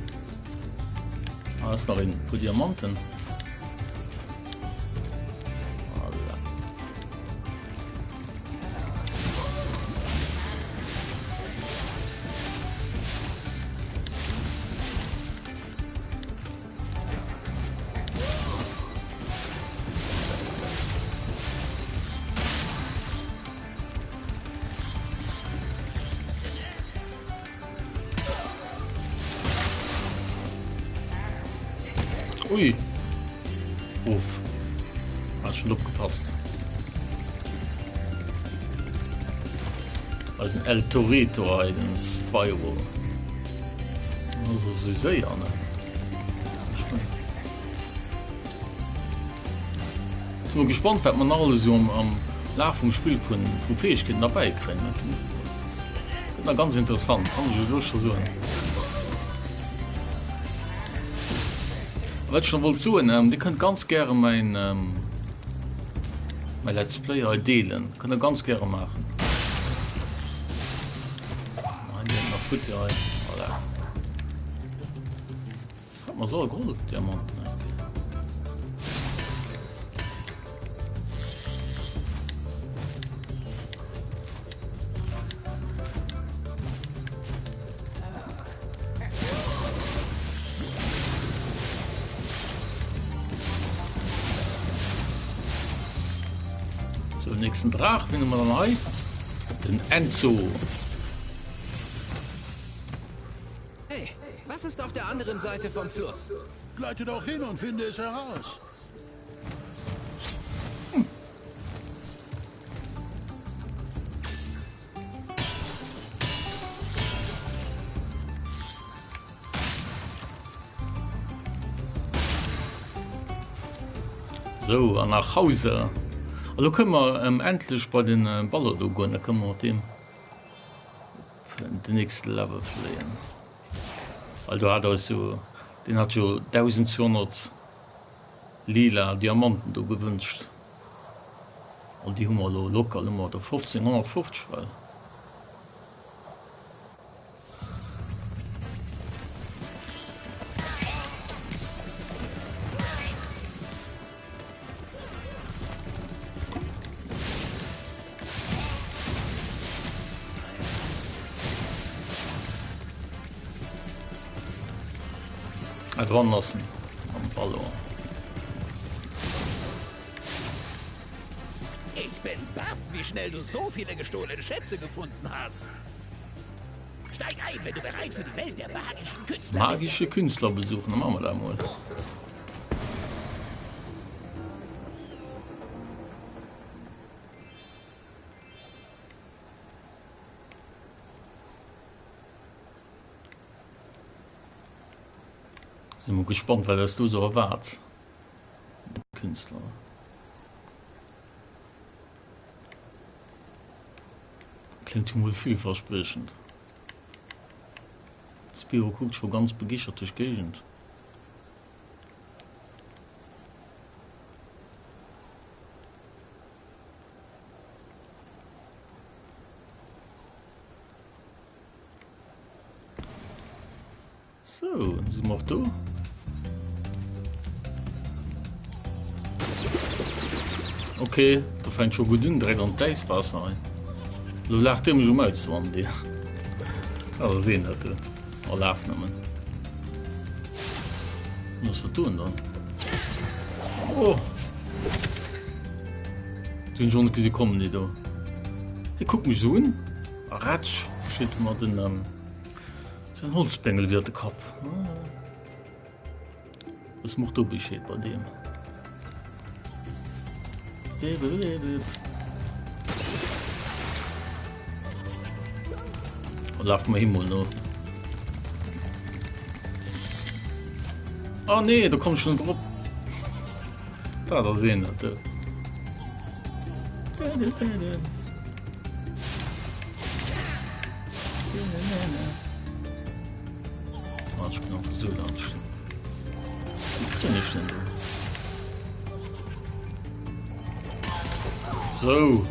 Ah, ist nach een puer Diamanten. Voilà. Ui. Uff. Hat schon opgepasst. Eisen El Torito hei, den Spyro. Also so séier, ne? Sinn mol gespannt wat mer nach alles esou am Laf vum Spill vun vu Fäegkeeten derbäi kréien. Dat gëtt nach ganz interessant, kann ech iech elo scho soen. A wat ech nach wollt soen, dir kënnt ganz gäre mäin mäi Let's Play hei deelen, kënnt der ganz gäre maachen. Hei nach futti hei, voilà. Hat mer soll geholl, Diamanten. So, nächsten Draach finden wir dann hei. Den Enzo. Hey, was ist auf der anderen Seite vom Fluss? Gleite doch hin und finde es heraus. Hm. So, an nach Hause. Also können wir ähm, endlich bei den äh, Baller do goen, da können wir mit dem den nächste Level fléien. Well do hat eis jo, deen hat jo 1200 lila Diamanten do gewënscht an déi hu mer elo locker, elo hu mer der 1550 well. Ah, dran lassen am Ballon. Ich bin baff, wie schnell du so viele gestohlene Schätze gefunden hast. Steig ein, wenn du bereit für die Welt der magischen Künstler bist. Magische Künstler besuchen, dann machen wir da mal. Sinn mol gespannt wat eis do sou erwaart. Künstler. Klingt jo mol villverspriechend. D'Spiro kuckt scho ganz begeeschtert duerch d'Géigend. Sou, si mer och do. Okay, do fänkt scho gutt un, direkt an d'Äiswaasser hei. Lo laacht dee mech um aus, wann dee. Ah, da sinn dat do. Oh, laf nëmmen. Was dat doen dann? Oh! Du hunn schon gesi kommen, déi do. Hie kuckt mech sou un. A ratsch, steet mer den, ähm, Sein Holzbengel wier de Kapp. Was mocht do Bescheed bei dem? Laf mer him mol no. Ah nee, do komm ech net drop. Dat ass een dat do. Ah, ich bin einfach so langsam. Wie krieg ich denn do? So.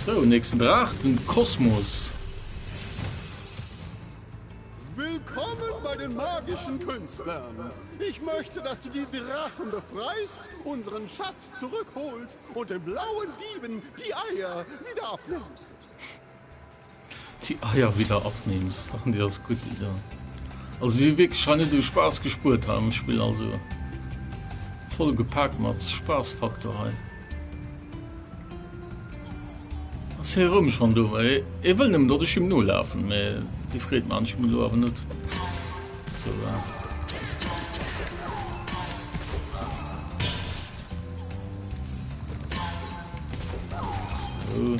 So, nächsten Draach, den Kosmos. Willkommen bei den magischen Künstlern. Ich möchte, dass du die Drachen befreist, unseren Schatz zurückholst und den blauen Dieben die Eier wieder abnimmst. Die Eier wieder abnimmst, ach, die ass gutt, déi do. Also si wierklech hei net u Spaass gespuert hei am Spill, also voll gepaakt mat Spaassfaktor hei. Ass hie erëm schonn do? E wëll nëmmen, datt ech him nolafen, mä déi Freed maan ech him elo awer net. Sou, Sou.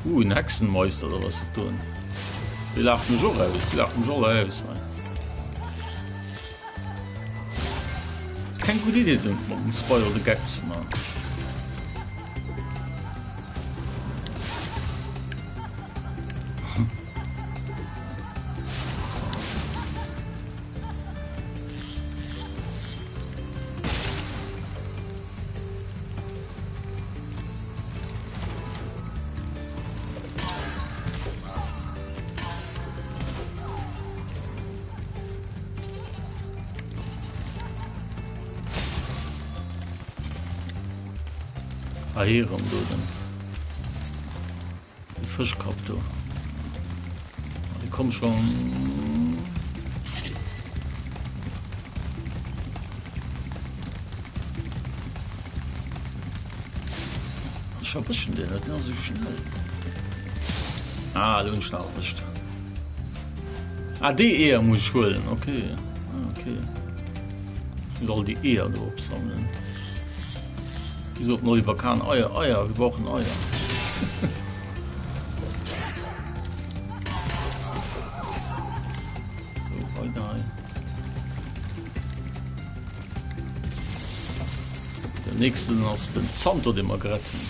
Uh, en Hexenmeister oder was dat doen? Déi laachen mech och aus, déi laachen mech alle aus hei. Ass keng gutt Idee, dem mam Spyro de Geck ze man. Ah, hier rum do den de Fëschkapp do. Ah, die kommt schon. Ech erwëschen deen net, den ass esou schnell. Ah, elo hunn ech en erwëscht. Ah, déi Eeër muss ech huelen, okay. Ah, okay. Ich muss all déi Eeër do opsammelen. Wéi sot den Oliver Kahn, Eier, Eier, wir brauchen Eier. So, weiter hei. Den nächsten ass den Zanto, dee mer gerett hunn.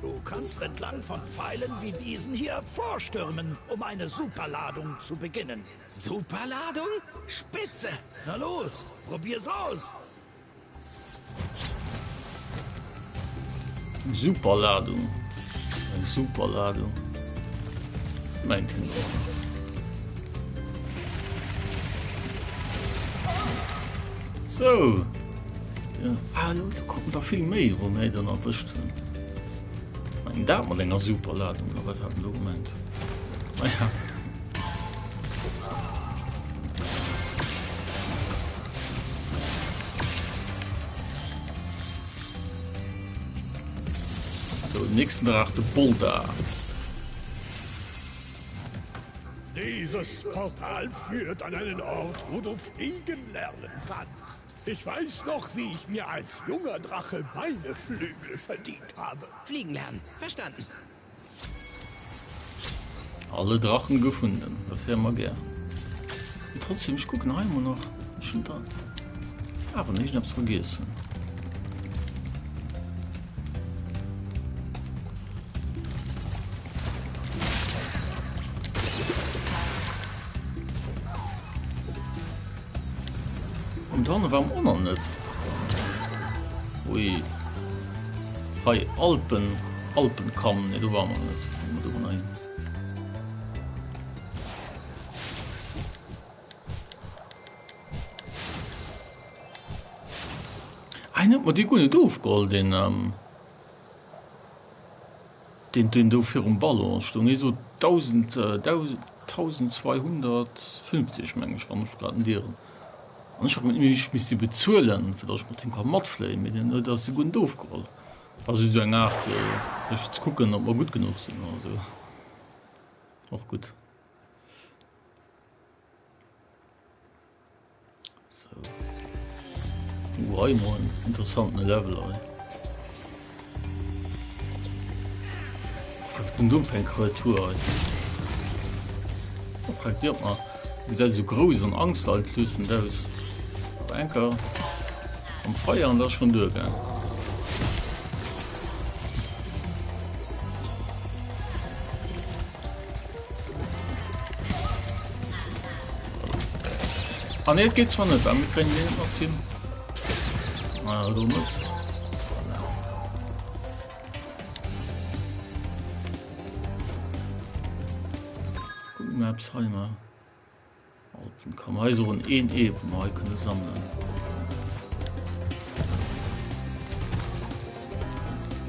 Du kannst entlang von Pfeilen wie diesen hier vorstürmen, um eine Superladung zu beginnen. Superladung? Spitze! Na los, probier's aus! Superladung. Eng Superladung. Mengt hien och. So. Ja. Ah, lo, do kommen der vill méi, wou mir dann erwëscht hunn. Eng dat mat enger Superladung, oder wat hat en do gemengt? Naja. So, nächsten Draach, de Boulder. Dieses Portal führt an einen Ort, wo du fliegen lernen kannst. Ich weiß noch, wie ich mir als junger Drache meine Flügel verdient habe. Fliegen lernen, verstanden. Alle Drachen gefunden, dat wär mer gär. Mee trotzdem, ech kucken hei emol nach. Ech hunn da awer nach iergendeppes vergiessen. An dann war och nach net. Ui. Hei, Alpen, Alpenkamm. Nee, do ware mer net. Komme mer do nach hin. Ah, hien huet mer dee guer net ofgeholl, deen, ähm, deen, deen do virum Ballon stoung. Hie sot 1000, äh, 1250, meng ech, wann ech grad net ieren. An ech hat mir, ech misst dee bezuelen, fir datt ech mat him ka matfléien, mee deen huet ass e guer net ofgeholl. Ass esou eng Aart, fir ze kucken, ob mer gutt genuch sinn oder esou. Och gutt. So. Uh, hei mol en interessanten Level hei. Wat den do fir eng Kreatur hei? Oh, fragt Dir mal. Gesäit esou grouss an angsteinflößend aus. Aber enker am Feier an das schon duergaang. Ah nee, et geet zwar net, awer mir kréien deen net mat hin. Ah, do net. Voilà. Gucken wir eppes hei mal. Alpenkamm. Hei ass och en een Ee, wou mer hei kënne sammelen.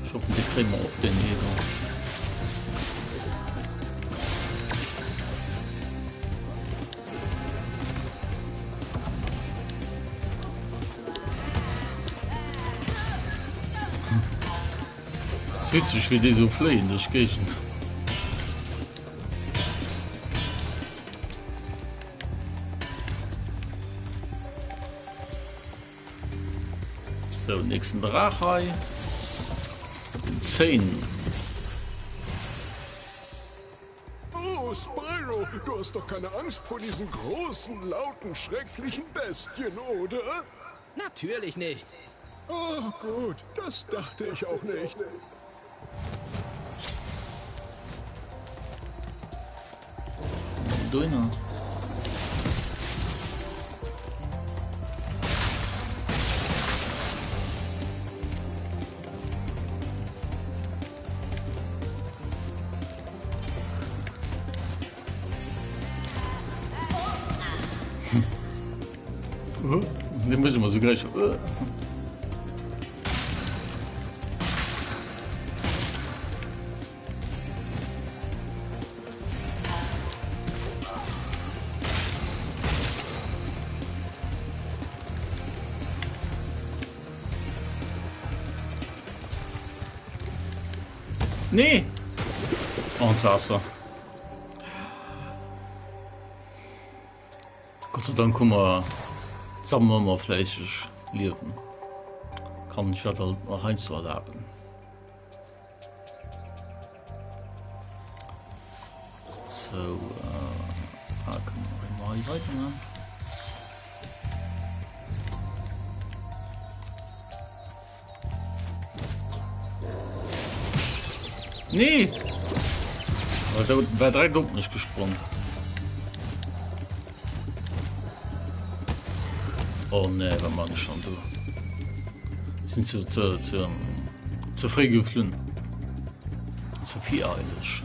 Ech hoffen, dee kréie mer och, deen Ee do. Ass witzeg, wéi déi esou fléien duerch d'Géigend. So, nächsten Draach hei. Den 10. Oh, Spyro, du hast doch keine Angst vor diesen großen, lauten, schrecklichen Bestien, oder? Natürlich nicht. Oh, gut, das dachte ich auch nicht. Dohinner. Den muss immer so gleich. Nee! Oh, d'Waasser. Gott sei Dank hu mer sammele mer fläisseg Liewen. Kann ech dat halt nach heiansdo erlaben. So, äh, ah, können wir mal hier weitermachen. Nee! Aber da war direkt op mech gesprungen. Oh nee, wat man schon du? Sind zu, zu, zu, zu fréi geflunn. Zu vireileg.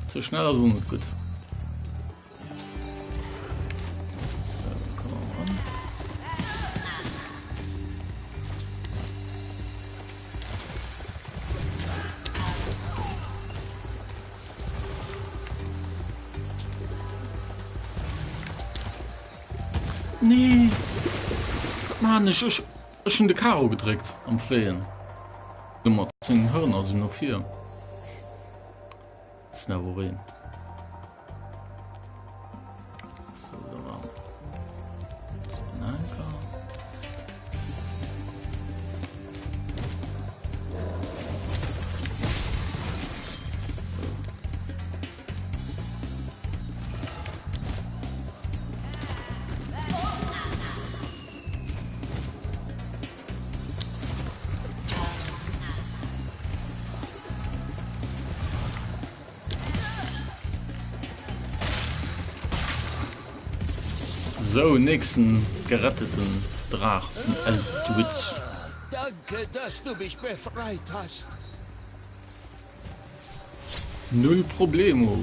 Ze schnell ass net gutt. Nee! Wat maan ech? Ech, ech hun de Karo gedréckt am Fléien. Mat sengen Hörner sinn no vir. Ass awer och een. So, da war den Anker. Sou, nächsten geretteten Draach ass den Eldwitz. Danke, dass du mich befreit hast. Null Problemo.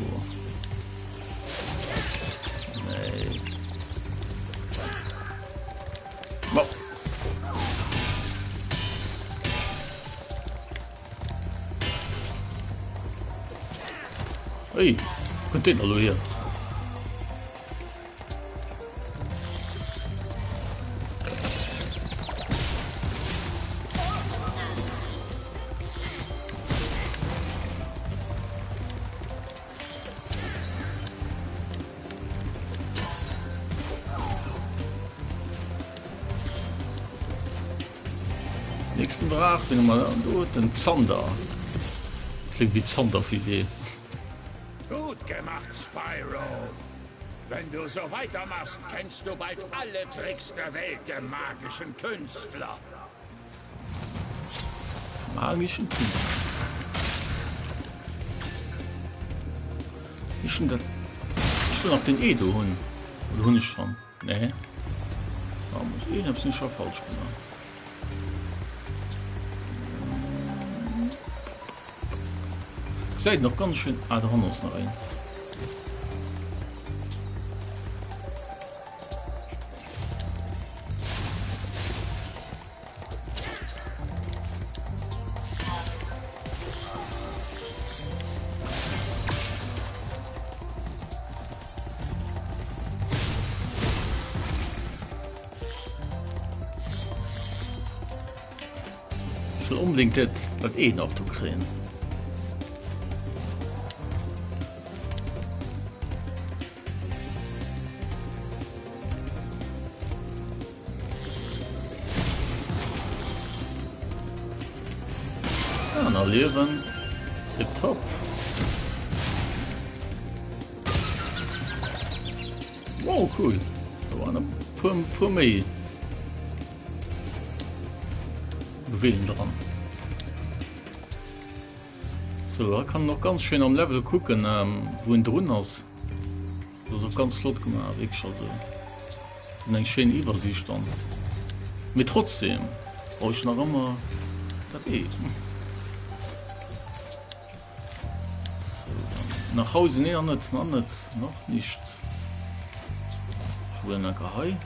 Nee. Bon. Hey, wo kommt den elo hier? Nächsten Draach, den hu mer do, den Zander. Kléngt wéi Zanderfilet. Gut gemacht, Spyro! Wenn du so weitermachst, kennst du bald alle Tricks der Welt der magischen Künstler. Magischen Künstler. Ich schon dat ich will nach den Edo hunn. Oder hunn ich schon? Nee. Da muss ich hab's nicht schon falsch gemacht. Gesäit nach ganz schön ah, do hannen ass nach een. Ech wëll onbedéngt dat, dat een nach do kréien. Ah, nach Liewen. Tipptopp. Wow, cool. Da waren e puer, puer méi. Juwelen dran. So, da kann noch ganz schön am Level kucken, ähm, wo en drun ass. Das ist auch ganz flott gemacht, wirklich also. Und eng schön Iwwersicht dann. Mee trotzdem brauch ich nach ëmmer dat E. So, dann nach Hause, nee, nach net, nach net, noch nicht. Ich will enker hei.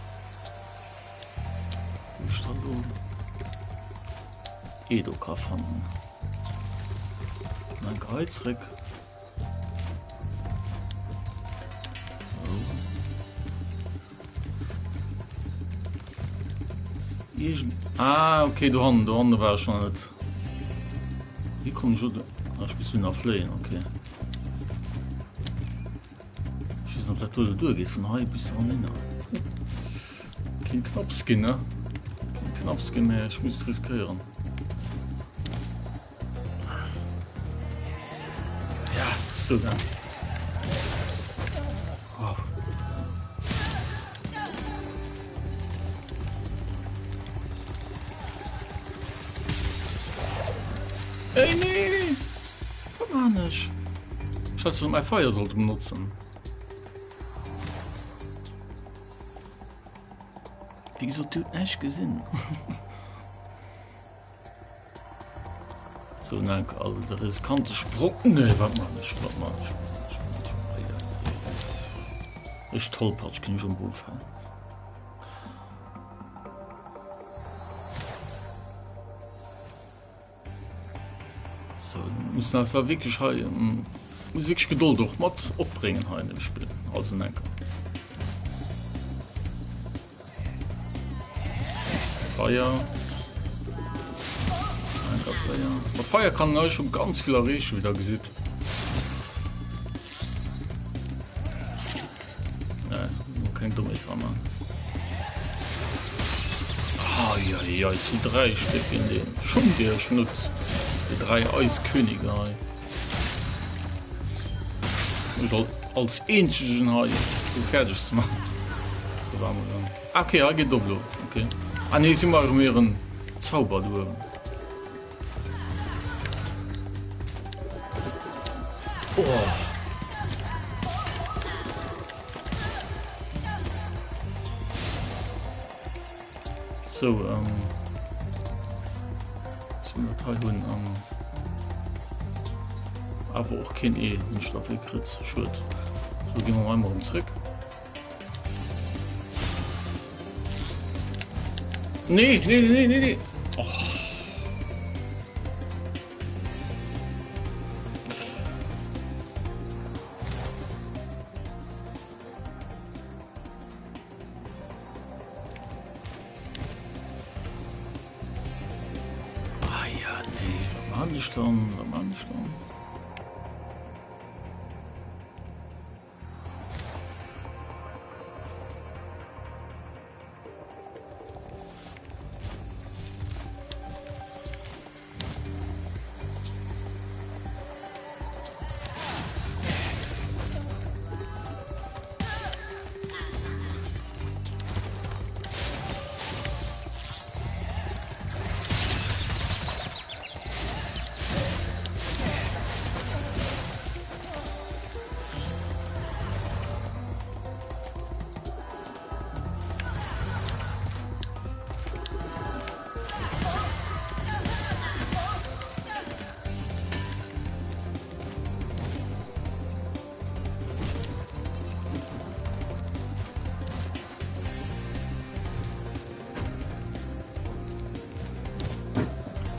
Wou ech dann do Edo ka fannen. Dann hei zréck. So. Ah, okay, do hannen, do hannen war ech nach net. Wéi kommen ech do? Ah, ech muss nach fléien, okay. Ech weess net, ob dat do duergeet vun hei bis dohinner. Keen knapps ginn, ne? Keen knapps ginn, mee ech muss et riskéieren. Ja, so dann. Wow. Ey, nee! Wat maan ech? Ech hätt mäi Feier sollte benotzen. Wéi gesot, du huet näischt gesinn. So, danke. Also de riskante Sprong. Nee, wat maan ech? Wat maan ech? Wat maan ech? Wat maan ech? Ech tollpatsch, kann ech um Boden fallen. So, muss nach so wirklich hei, ähm, muss wirklich Geduld och mat opbringen hei in dem Spiel. Also enker. Feier. Enker Feier. Mat Feier kann euch schon ganz viel errechen, wie der gesieht. Nee, keng dumme Sache. Eieiei, zu 3 Stéck in den Schung dir Schnutz. Die drei Eiskönige hei. Als eenzegen hei so fertig zu machen. So war dann. Ah, okay, hei geht Doblo. Okay. Ah nee, si mar ihren Zauber du. Oh. Sou, ähm, was mir dat hei hunn, ähm, awer och keen Ee hunn ech derfir kritt. Schued. Sou, gi mer einmal erëm zréck. Nee, nee, nee, nee, nee. Oh. Ah ja, nee, wat man ich dann? Wat man ich dann?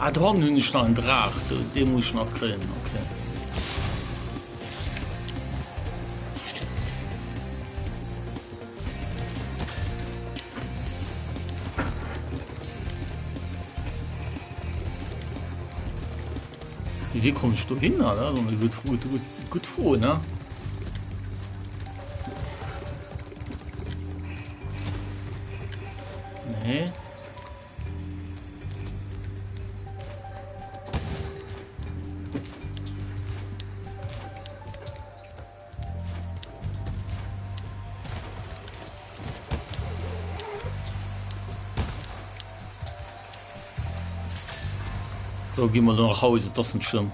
Ah, dran hunn ech nach en Draach, dee muss ech nach kréien, okay. Wéi komm ech do hin, Alter? Das ist eine gut, gut, gut, gut Fro, ne? Nee. So gi mer nach Hause, dat net schlimm.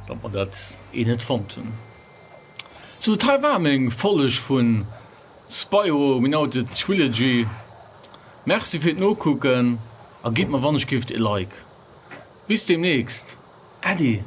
Dat mer dat ee net fonnt hunn. Sou dat hei war meng Folleg vun Spyro Reloaded Trilogy. Merci fir d'Nokucken a gitt mer wann ech gift e Like. Bis demnächst. Äddi.